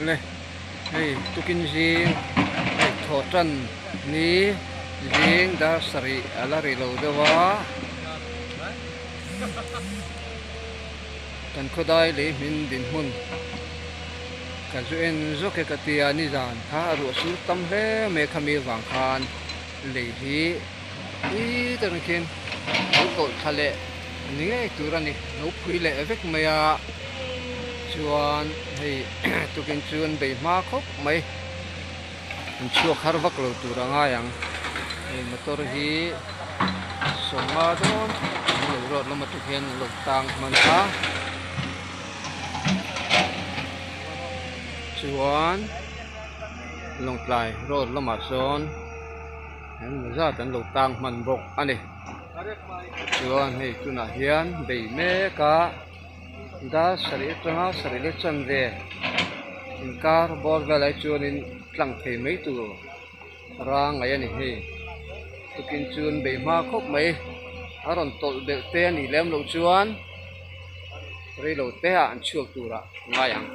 Le hei tukin zing hei thawh tan ni zing dar sarih a la ri lo deuh a kan khawdai lei hmin dinhmun ka zu en zawk e ka tia nizan kha a ruah sur tam hle mai a khami vang khan lei hi tui tak ang khian lo tawlh thla leh ni ngei tur a ni lo phui leh vek mai a chuan hei tukin chu an bei hma khawp mai an chhuak har vak lo tur a ngai ang hei motor hi sawmnga dawn an lo ruat lam atang hian an lo tang hman a chuan lawngtlai road lamah sawn. Engemaw zat an lo tang hman bawk a ni chuan hei tunah hian bei mek a dar sarih atanga sarih leh chanve inkar bawr velah hi chuanin tlang thei mai tur rang ngaih a ni hei tukin chu an bei hma khawp mai a rawn tawlh belh te a nih lem loh chuan reilo te ah an chhuak turah a ngai ang.